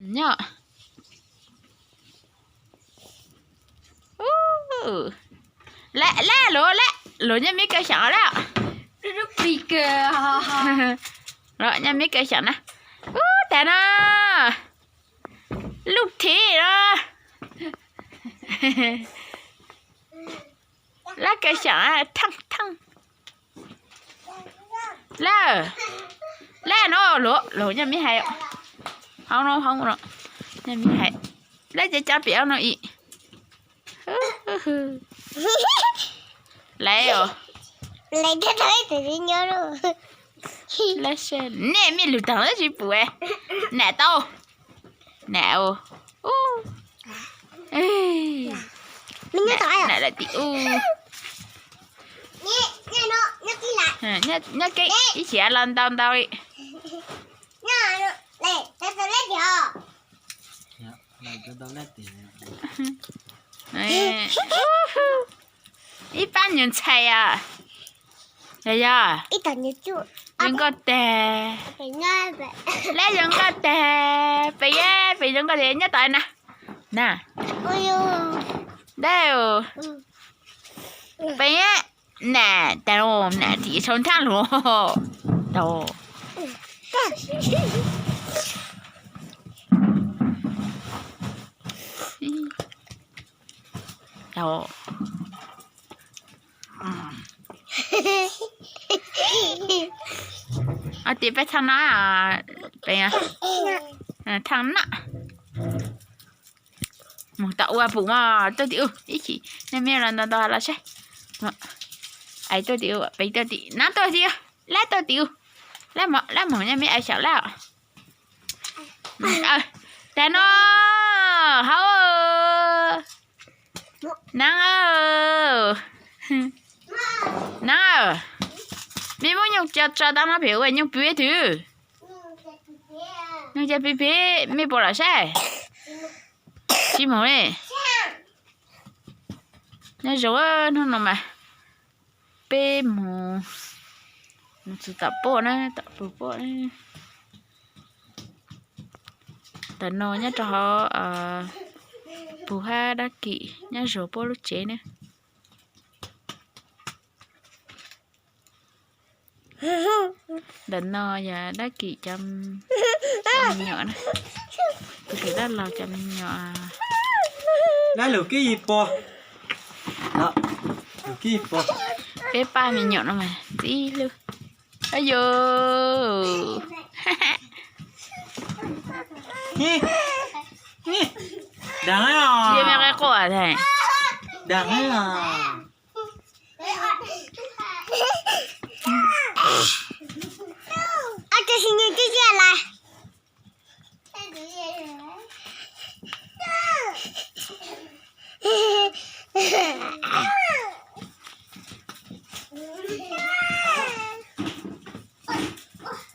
Nyob. Lawm, lawm, luag, lawm, luag nyob mib kaw xyeem lawm. Los nyob mib kaw xyeem na. Ub, tas no. Lub thim no. Lab kaw xyeem theej theej. Lawm, lawm no, luag, luag nyob mib hais. Hauv no, hauv no, nyob mib hais. Lawm ces cov pim hauv no ib. Lawm os. Nej mej lug taag tsis pum, nam tau, nam, nam lawm tim u. Nyob keeb ib chim los ntau ntau li. Ib pab nyuag ntxhais os. Yog, yog. Zoo nkauj tag. Lawm zoo nkauj tag. Peb, peb zoo nkauj tag nyob tod na. Na. Dab. Peb, nam, tas, nam tim sau nrhaj luag. Tau. Tau. Tim peb thaaj no, peb thaaj no. Moog tom ua pum mog, tuaj tim u ib chim, nej mej los ntau ntau los saib. Tuaj tim u, peb tuaj tim, nab tuaj tim u, lab tuaj tim u, lab moog nyob meb ais xyaum lab os. Tas no, hauv, nab, nab, mej muab nyuj tso tau no pem ua nyuj pw twg. Nyuj ca pib peb, mej puas los saib? Tsis moog li. Nyob zoo, hnub no mas peb mus, mus txug tom poj na, tom pug poj na. Tam no nyob rau hauv pug hab dab kim nyob zuag puab lub tsev na. Ntawm no yog dab kim cov me nyuam na, tus dab laug cov me nyuam. Dab laug kib ib pog, kib ib pog. Peb pab me nyuam no mas ntxim hlub. Ayu, dag, tsis yog me qe quaj tag, dag.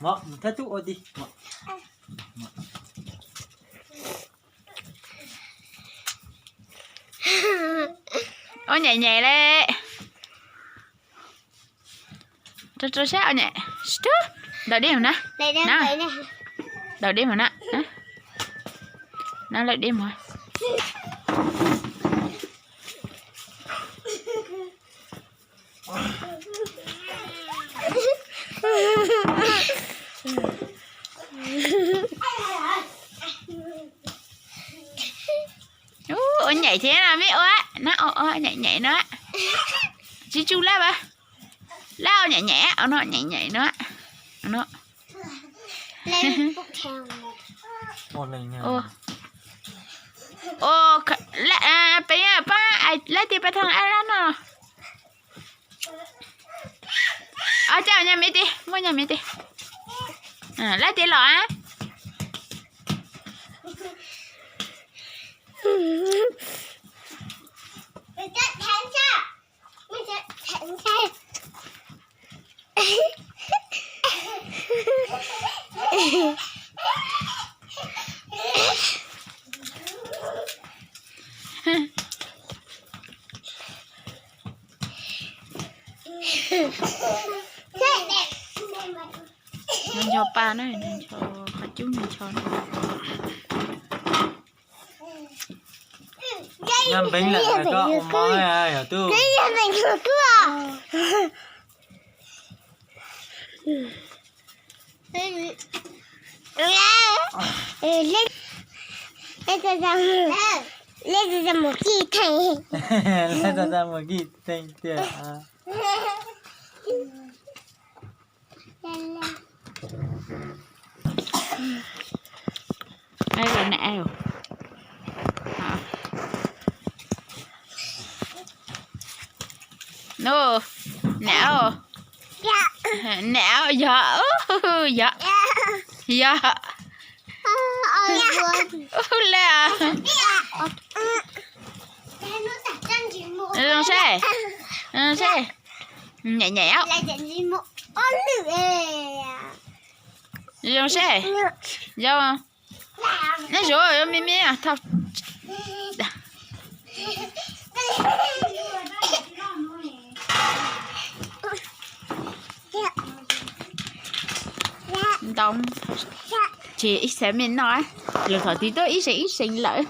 Mov, mus thab tub ua ti. Ua nyem nyem le. Rau rau sab ua nyem. Tub, ntaus dib mus na. Ntaus dib mus na. Nab lawm dib mus. Ua nyem thiab no, meb ua, nab ua nyem nyem no. Tsis tsu lab as. Lab ua nyem nyem, ua no nyem nyem no. Peb pab lab tias pab thaj lab no. Coj nyag miv ti, muaj nyag miv ti. Lab tias los a. Ncho pa na, ncho qhov cub ncho na. Npeb lawm koj ua mov yog tub. Lawv txog txog mus kij theej tiag. Nub, nam, nam, yog, yog, yog, le, zoo seb, zoo seb, nyem nyem, zoo seb, zoo, neb zuav me me thau. Ntoo, ces ib xav me no, lawv thaum twg tuaj ib seem ib seem lawm.